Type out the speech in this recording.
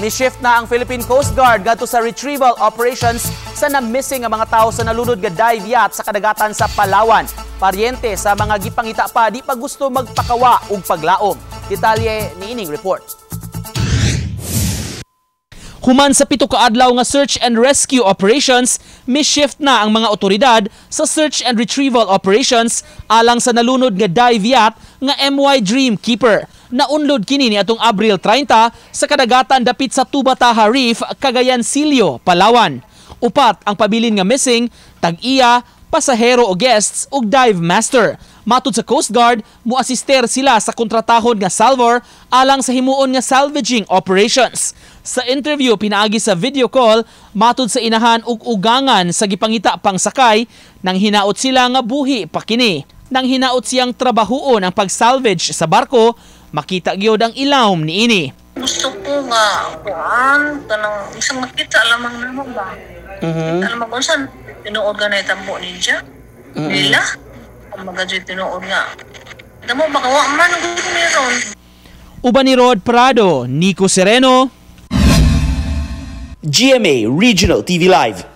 Ni-shift na ang Philippine Coast Guard ngadto sa retrieval operations sa na-missing nga mga tao sa nalunod nga dive yacht sa kadagatan sa Palawan. Paryente sa mga gipangita pa di pa gusto magpakawa og paglaom. Detalye niining report. Human sa 7 ka adlaw nga search and rescue operations, mi-shift na ang mga otoridad sa search and retrieval operations alang sa nalunod nga dive yacht nga MY Dream Keeper. Naunlod kini ni atong Abril 30 sa kadagatan dapit sa Tubataha Reef, Cagayancillo, Palawan. Upat ang pabilin nga missing, tag-iya, pasahero o guests ug dive master. Matud sa Coast Guard, muasister sila sa kontratahon nga salvor alang sa himuon nga salvaging operations. Sa interview pinaagi sa video call, matud sa inahan ug ugangan sa gipangita pang sakay, nang hinaot sila nga buhi pa kini. Nang hinaot siyang trabahuon ang pagsalvage sa barko, makita gyud ang ilawom niini. Gusto ko nga kuan kanang isang makita lamang namo ba. Mm-hmm. Alam mo kung saan tinuod nga nahitabo ninja? Nila? Kung magadyo tinuod nga. Damo baka wa man gud meron. Uban ni Rod Prado, Nico Sereno, GMA Regional TV Live.